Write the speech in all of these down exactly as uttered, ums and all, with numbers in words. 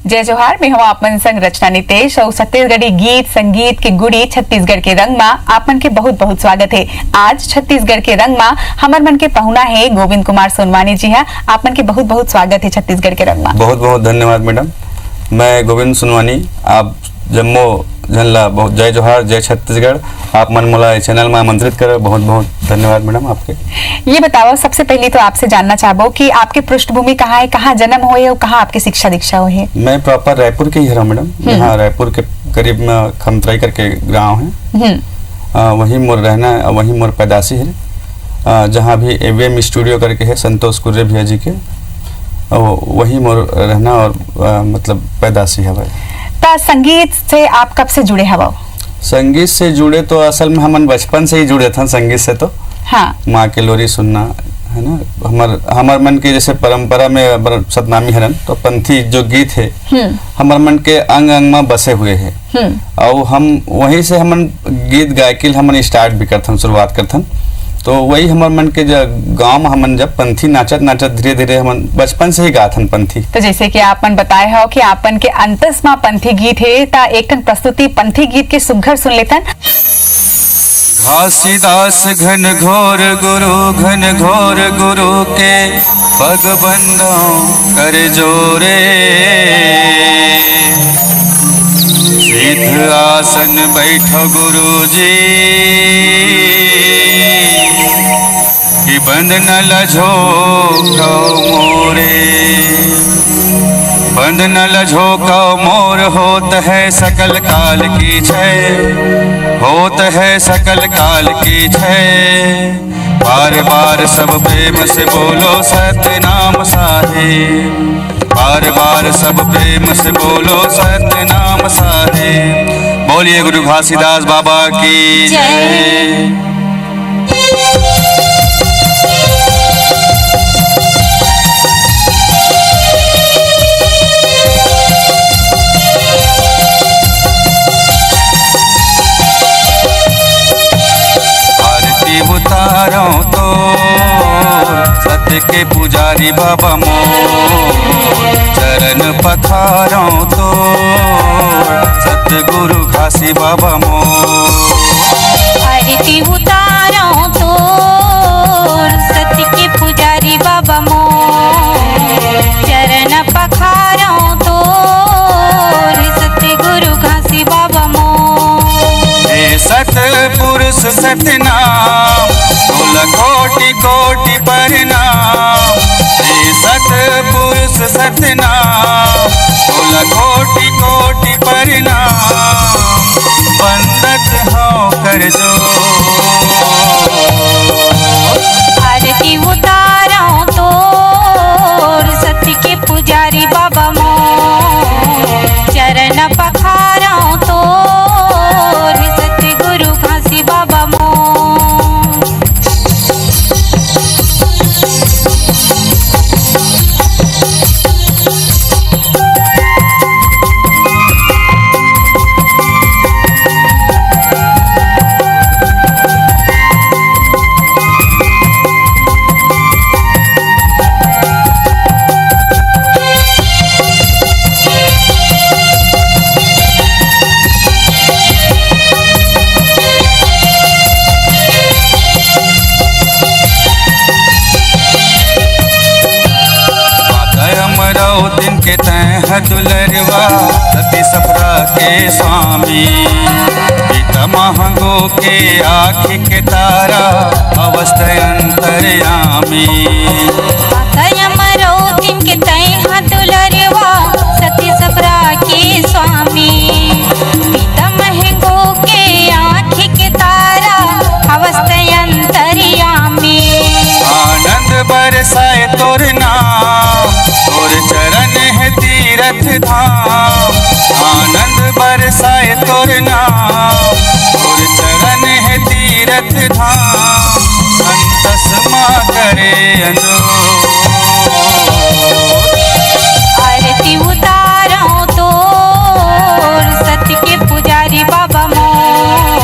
जय जोहार, मैं हूँ आप मन संग रचना नितेश और छत्तीसगढ़ी गीत संगीत के गुड़ी छत्तीसगढ़ के रंग मा आप मन के बहुत बहुत स्वागत है। आज छत्तीसगढ़ के रंग मा हमर मन के पहुना है गोविंद कुमार सोनवानी जी हा। आप मन के बहुत बहुत स्वागत है छत्तीसगढ़ के रंग मा। बहुत बहुत धन्यवाद मैडम। मैं गोविंद सोनवानी, आप जम्मो झन ला बहुत जय जोहार, जय छत्तीसगढ़। आप मन मोला ये चैनल में आमंत्रित करे, बहुत बहुत धन्यवाद मैडम आपके। ये बताओ, सबसे पहले तो आपसे जानना चाहबो कि आपके पृष्ठभूमि कहाँ है, कहाँ जन्म होए और कहाँ आपके शिक्षा दीक्षा होए है? मैं प्रॉपर रायपुर के ही हरा मैडम। हम्म। यहाँ रायपुर के करीब में खमतराई करके गांव है। हम्म। अ, वहीं मोर रहना है, वहीं मोर पैदाशी है। अ, जहाँ भी एवीएम स्टूडियो करके है संतोष कुर्रे भैया जी के, अ, वहीं मोर रहना और, अ, मतलब पैदाशी है भाई। त संगीत से आप कब से जुड़े हवव? संगीत से जुड़े तो असल में हमन बचपन से ही जुड़े थन संगीत से तो। हाँ। माँ के लोरी सुनना, है ना, हमर, हमर मन के जैसे परंपरा में अगर सतनामी हरन तो पंथी जो गीत है, हम्म। हमर मन के अंग अंग में बसे हुए है। हम्म। और हम वहीं से हमन गीत गायकी ल हमन स्टार्ट भी करथन, शुरुआत करथन। तो वही हमर मन के ज-, गांव में हमन जब पंथी नाचत नाचत धीरे धीरे हमन बचपन से ही गाथन पंथी। तो जैसे कि आप मन बताए हो कि आप मन के अंतस मा पंथी गीत हे, त एक ठन प्रस्तुति पंथी गीत के सुग्घर सुन लेथन। घासीदास घन घोर गुरु, घन घोर गुरु के पग बंदों कर जोरे। सिद्ध आसन बैठो गुरु जी, कि बंद न लझो कौ मोरे। बंद न लझो कौ मोर, होत है सकल काल की छय, होत है सकल काल की छय। बार बार सब प्रेम से बोलो सतनाम साहेब, बार बार सब प्रेम से बोलो सतनाम साहेब। बोलिए गुरु घासीदास बाबा की जय। जय। आरती उतारो तो सत्य के पुजारी बाबा मोर, चरण पखारो तो सतगुरु घासी बाबा मोर। आरती उतारो तो सत्य के पुजारी बाबा मोर, चरण पखारो तो सतगुरु घासी बाबा मोर। हे सतपुरुष सतनाम, तोला कोटि कोटि प्रणाम। हे सतपुरुष सतनाम, तोला कोटि कोटि प्रणाम। बंदत हो कर जो आरती उतारो तोर सत्य के पुजारी बाबा मोर, चरण पखारो तोर सतगुरु घासी बाबा मोर। अमरौतिन के तैं ह दुलरवा, सती सफरा के स्वामी। पिता महंगो के आँखि के तारा, अवस्थ अंतर्यामी। अमरौतिन के तैं ह दुलरवा, सती सफरा के स्वामी। पिता महंगो के आँखि के तारा, अवस्थ अंतर्यामी। आनंद बरसाए तोर नाम, तोर चरण है तीरथ धाम। आनंद बरसाए तोर नाम, तोर चरण है तीरथ धाम। अंतस मा करे अनुरोध। आरती उतारो तोर सत्य के पुजारी बाबा मोर,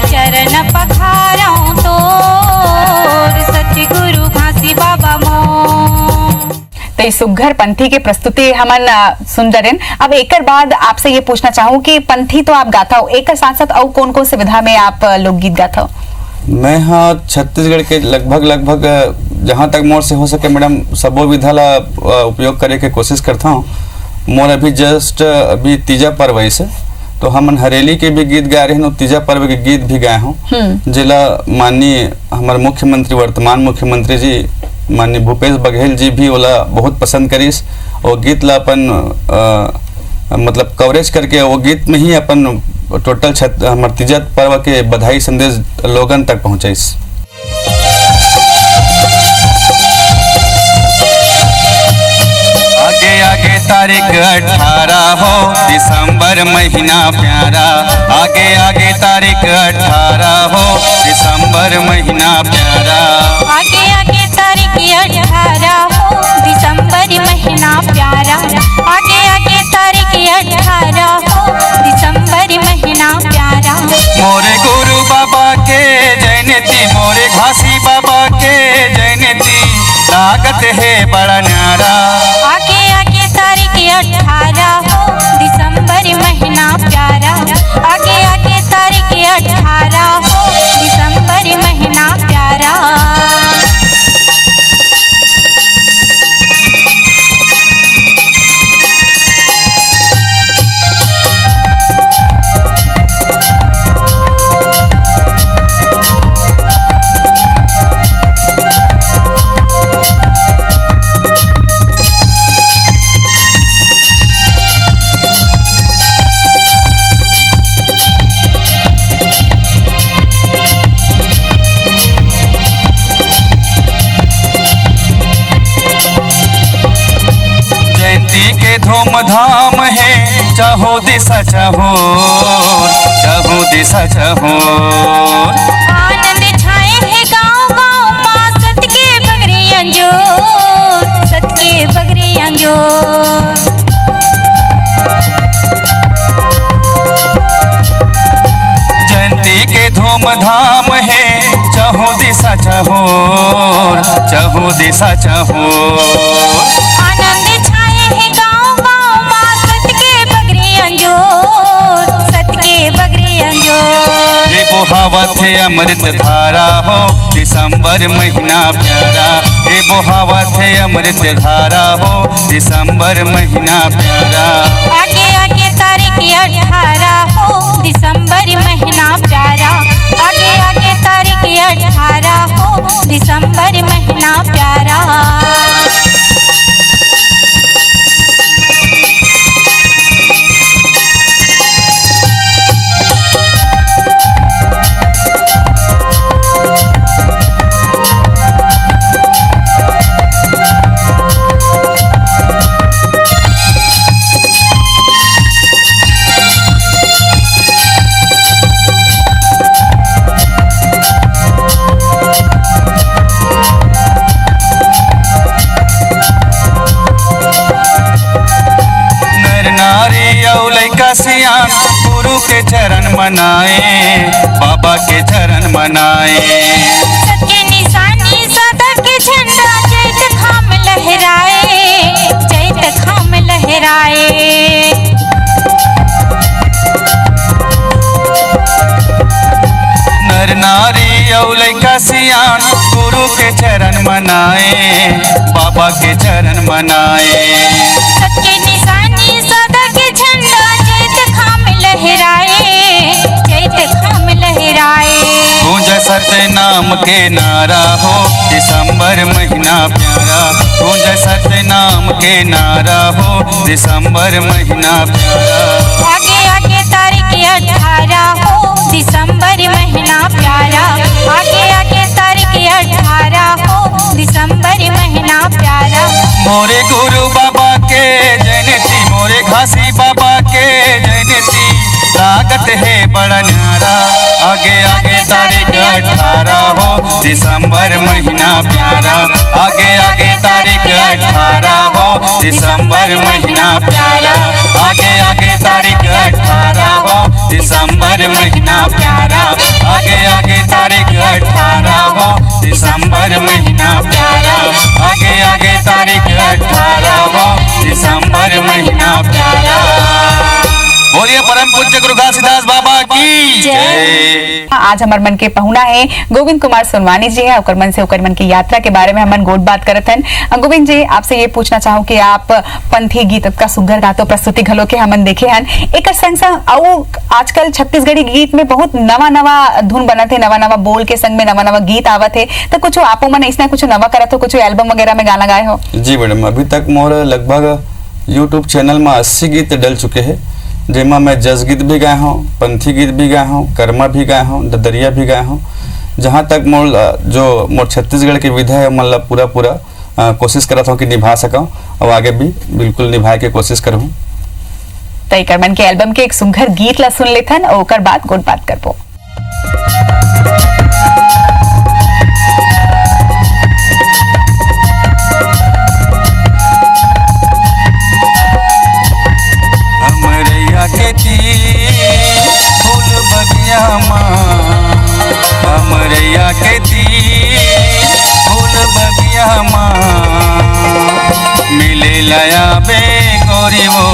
चरण पखारो तोर सतगुरु घासी बाबा मोर। तो ये सुघर पंथी के प्रस्तुति हमन, अ, सुन डरेन। अब एकर बाद आपसे ये पूछना चाहूँ कि पंथी तो आप गाथव, एकर साथ-साथ अउ कौन-कौन से विधा में आप, अ, लोकगीत गाथव? मैं ह छत्तीसगढ़ के लगभग, लगभग, अ, जहाँ तक मोर से हो सके मैडम, सबो विधा ला, अ, उपयोग करे के कोशिश करता हूँ। मोर अभी just, अ, अभी तीजा पर्व आइस हे, तो हमन हरेली के भी गीत गाए रहेन अउ तीजा पर्व के गीत भी गाए हों, हम्म। जेला माननीय हमर मुख्यमंत्री, वर्तमान मुख्यमंत्री जी माननीय भूपेश बघेल जी भी ओला बहुत पसंद करिस। वो गीत ला अपन, अ, मतलब coverage करके वो गीत में ही अपन total छत-, हमर तीजा पर्व के बधाई संदेश लोगन तक पहुंचाइस। आगे आगे तारीख अठारह हो, दिसंबर महीना प्यारा। आगे आगे तारीख अठारह हो, दिसंबर महीना प्यारा। आगे आगे तारीख अठारह हो, दिसंबर महीना प्यारा। आगे आगे तारीख अठारह हो, दिसंबर महीना प्यारा। मोरे गुरु बाबा के जयंती, मोरे घासी बाबा के जयंती, लागत हे बड़ा न्यारा। आगे आगे तारीख अठारह हो, दिसंबर महीना प्यारा। आगे आगे तारीख अठारह हो, दिसंबर महीना प्यारा। जयंती के धूमधाम हे, चहु दिशा चहोर, चहु दिशा चहोर। आनंद छाए हे गांव गांव मा, सत के बगरी अंजोर, सत के बगरी अंजोर। जयंती के धूमधाम हे, चहु दिशा चहोर, चहु दिशा चहोर। आनंद छाए हे गांव गांव मा, सत के बगरी अंजोर, सत के बगरी अंजोर। हे बोहावत हे अमृत धारा हो, दिसंबर महीना प्यारा। हे बोहावत हे अमृत धारा हो, दिसंबर महीना प्यारा। आगे आगे तारीख अठारह हो, दिसंबर महीना प्यारा। आगे आगे तारीख अठारह हो, दिसंबर महीना प्यारा। नर नारी अउ लइका सियान गुरु के चरण मनाए, बाबा के चरण मनाए। सत के निशानी सदा के झंडा, चैत खाम लहराए, चैत खाम लहराए। नर नारी अउ लइका सियान गुरु के चरण मनाए, बाबा के चरण मनाए। सत के निशानी सदा के झंडा, चैत खाम लहराए, चैत खाम लहराए। गूंजे सत्य नाम के नारा हो, दिसंबर महीना प्यारा। गूंजे सत्य नाम के नारा हो, दिसंबर महीना प्यारा। आगे आगे तारीख अठारह हो, दिसंबर महीना प्यारा। आगे आगे तारीख अठारह हो, दिसंबर महीना प्यारा। मोरे गुरु बाबा के जयंती, मोरे घासी बाबा के जयंती, लागत हे बड़ा न्यारा। आगे आगे तारीख अठारह हो, दिसंबर महीना प्यारा। आगे आगे तारीख अठारह हो, दिसंबर महीना प्यारा। आगे आगे तारीख अठारह हो, दिसंबर महीना प्यारा। आगे आगे तारीख अठारह हो, दिसंबर महीना प्यारा। आगे आगे तारीख अठारह पूज्य गुरु घासीदास बाबा की जय। आज हमर मन के पहुना हे गोविंद कुमार सोनवानी जी हे, ओकर मन से ओकर मन की यात्रा के बारे में हमन गोठ बात करत हन। अ, गोविंद जी, आपसे ये पूछना चाहूँ कि आप पंथी गीत का सुग्घर गाथो प्रस्तुति घलो के हमन देखे हन, एकर संग संग अउ आजकल छत्तीसगढ़ी गीत में बहुत नवा नवा धुन बनत हे, नवा नवा बोल के संग में नवा नवा गीत आवत हे, तो कुछ आपो मन इसने कुछ नवा करत हो, कुछ एल्बम वगैरह में गाना गाए हो? जी मैडम, अभी तक मोर लगभग YouTube चैनल में अस्सी गीत डल चुके हे, जेमा मैं जस गीत भी गाए हूँ, पंथी गीत भी गाए हूँ, कर्मा भी गाए हूँ, ददरिया भी गाए हूँ। जहाँ तक मोर, अ, जो मोर छत्तीसगढ़ के विधा है, मतलब पूरा पूरा, अ, कोशिश करत हूँ कि निभा सकूँ और आगे भी बिल्कुल निभाए के कोशिश करूँ। तो एकर मन के एल्बम के एक सुंदर गीत ला सुन लेथन और ओकर बाद गोठ बात करबो। हमरैया के तीर फूल बगिया मा, हमरैया के तीर फूल बगिया मा, मिले लया बे गोरी वो,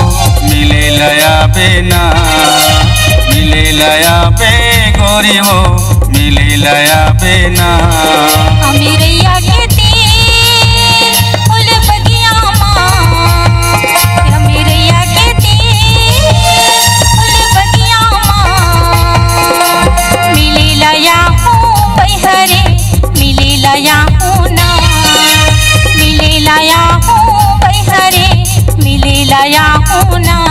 मिले लया बे ना, मिले लया बे गोरी वो, मिले लया बे ना। अमीरैया के तीर फूल बगिया मा, अमीरैया के तीर फूल बगिया मा, मिले लया हो बैहरे, मिले लया हो ना, मिले लया हो बैहरे, मिले लया हो ना।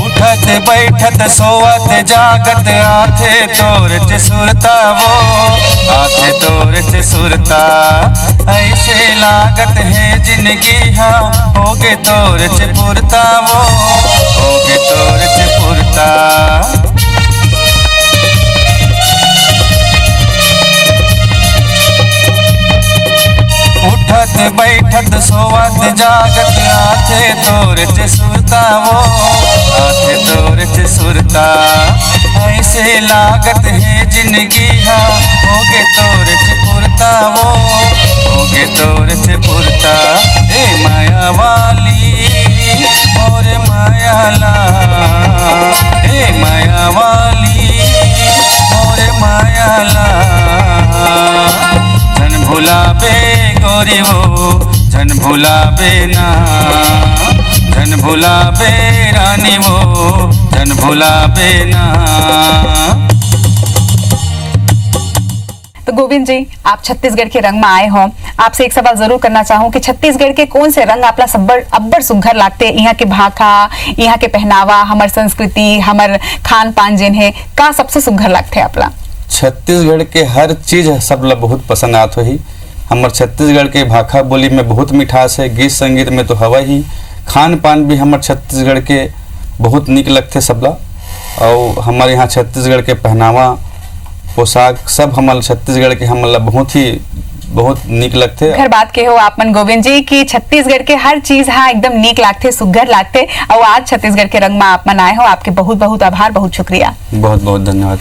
उठत बैठत सोवत जागत आथे तोर चे सुरता वो, आथे तोर चे सुरता। ऐसे लागत हे जिनगी हा, होगे तोर चे पुरता वो, होगे तोर चे पुरता। उठत बैठत सोवत जागत आथे तोर चे सुरता वो, आथे तोर चे सुरता। ऐसे लागत हे जिनगी हा, होगे तोर चे पुरता वो, होगे तोर चे पुरता। हे माया वाली मोर माया ला, हे माया वाली मोर माया ला। झन भुलाबे गोरी वो, झन भुलाबे ना, झन भुलाबे रानी वो, झन भुलाबे ना। तो गोविंद जी, आप छत्तीसगढ़ के रंग में आए हो, आपसे एक सवाल जरूर करना चाहूँ कि छत्तीसगढ़ के कौन से रंग आपला सब्बर अब्बड़ सुघर लागथे? यहाँ के भाखा, यहाँ के पहनावा, हमर संस्कृति, हमर खान पान जेन हे, का सबसे सुघर लागथे आपला? छत्तीसगढ़ के हर चीज सबला बहुत पसंद आत होही। हमर छत्तीसगढ़ के भाखा बोली में बहुत मिठास हे, गीत संगीत में तो हवा ही, खान पान भी हमर छत्तीसगढ़ के बहुत निक लगथे सबला। अउ हमर यहाँ छत्तीसगढ़ के पहनावा, पोशाक सब हमर छत्तीसगढ़ के हमन ला बहुत ही, बहुत निक लगथे। घर बात के हो आप मन गोविंद जी कि छत्तीसगढ़ के हर चीज हा एकदम निक लागथे, सुघर लागथे। अउ आज छत्तीसगढ़ के रंग में आप मन आए हो, आपके बहुत बहुत आभार, बहुत शुक्रिया। बहुत बहुत धन्यवाद।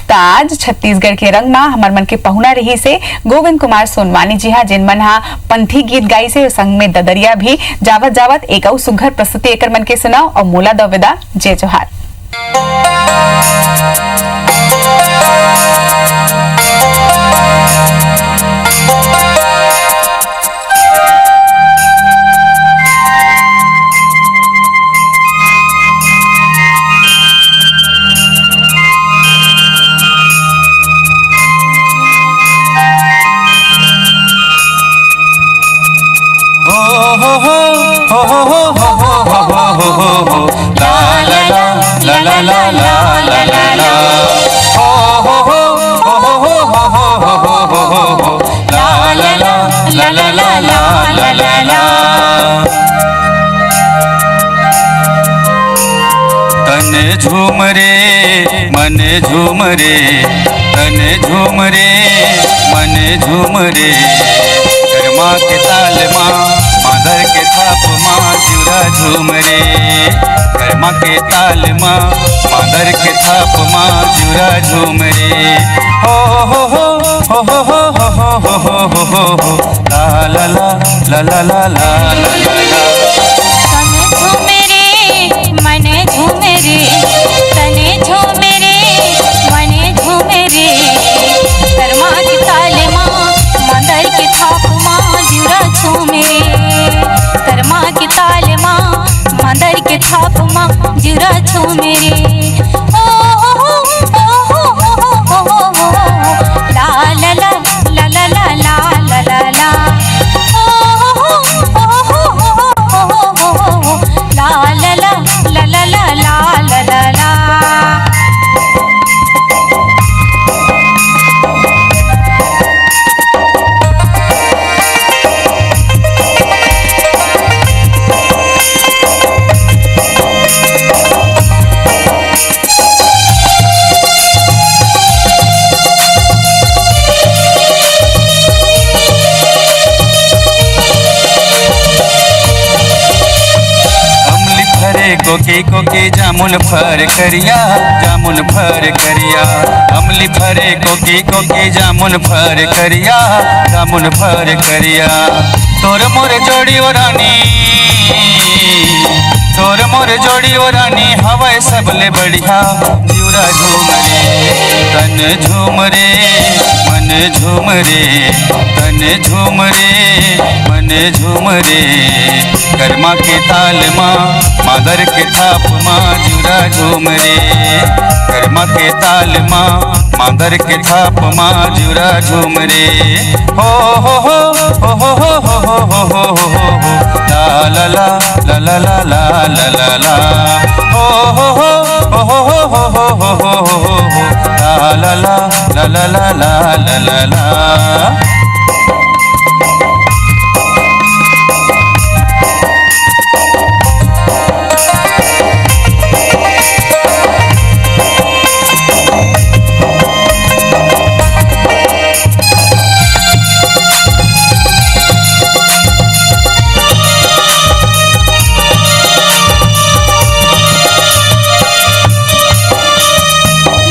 त आज छत्तीसगढ़ के रंग मा हमर मन के पहुना रहिस हे गोविंद कुमार सोनवानी जी हा, जेन मन हा पंथी गीत गाइस हे, संग में ददरिया भी। जावत जावत एक अउ सुघर प्रस्तुति एकर मन के सुनाओ अउ मोला दव विदा, जय जोहार। झूम रे, मन झूम रे, तन झूम रे, मन झूम रे। करमा के ताल मा, मांदर के थाप मा, जुरा झूम रे। करमा के ताल मा, मांदर के थाप मा, जुरा झूम रे। हो, हो, हो। ला, ला, ला। तन झूम रे, मन झूम रे, तन झूम रे, मन झूम रे। करमा के ताल मा, मांदर के थाप मा, जुरा झूम रे। करमा के ताल मा, मांदर के थाप मा, जुरा झूम रे। ओ, ओ, ओ, ला, ला, ला। ला, ला, ला, ला, ला, ला, ला। ओ, हो, हो, हो, हो, हो, हो, हो, हो, हो। ला, ला, ला, ला, ला, ला, ला, ला, ला, ला। अमली फरे कोके कोके, जामुन फर करिया, जामुन फर करिया। अमली फरे कोके कोके, जामुन फर करिया, जामुन फर करिया। तोर मोर जोड़ी ओ रानी, तोर मोर जोड़ी ओ रानी, हवय सबले बढ़िया। जिउरा झूम रे, तन झूम रे, मन झूम रे, तन झूम रे, मन झूम रे। करमा के ताल मा, मांदर के थाप मा, जिउरा झूम रे। करमा के ताल मा, मांदर के थाप मा, जिउरा झूम रे। हो, हो, हो। ला, ला, ला। ला, ला, ला, ला, ला, ला, ला। हो, हो, हो। ला, ला, ला, ला, ला, ला, ला, ला।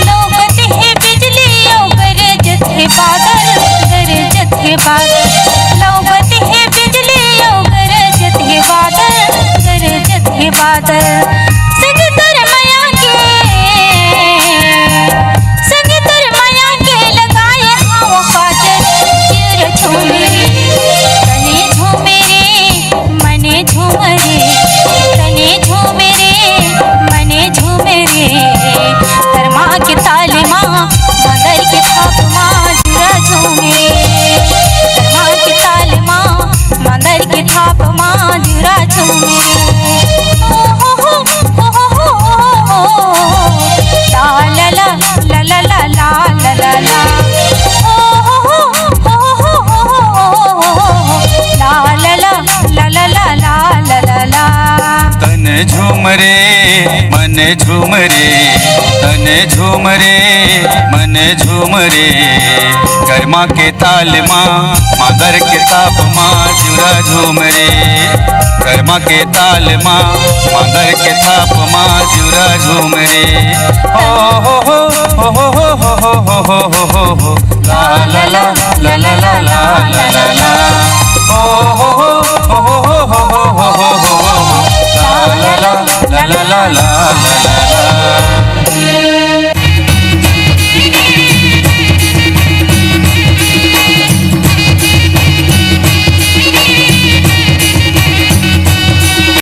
लौकत हे बिजली अउ गरजत हे बादल, गरजत हे बादल। लौकत हे बिजली अउ गरजत हे बादल, गरजत हे बादल। संग तोर मया के, संग तोर मया के लगाए हंव काजल। जिउरा झूम रे, तने झूम रे, मने झूम रे, तने झूम रे, मने झूम रे। करमा के ताल मा, मांदर के थाप मा, जिउरा झूम रे। करमा के ताल मा, मांदर के थाप मा, जिउरा झूम रे। ओ हो हो, ओ हो हो, ओ हो हो। ला ला ला, ला ला ला, ला ला ला, ला। ओ हो हो, ओ हो हो, ओ हो हो। ला ला ला, ला ला ला, ला ला ला, ला। तन झूम रे, मन झूम रे, तन झूम रे, मन झूम रे। करमा के ताल मा, मांदर के थाप मा, जिउरा झूम रे। करमा के ताल मा, मांदर के थाप मा, जिउरा झूम रे। ओ हो हो, ओ हो हो, ओ हो हो, ओ हो हो, ओ हो हो। ला ला ला,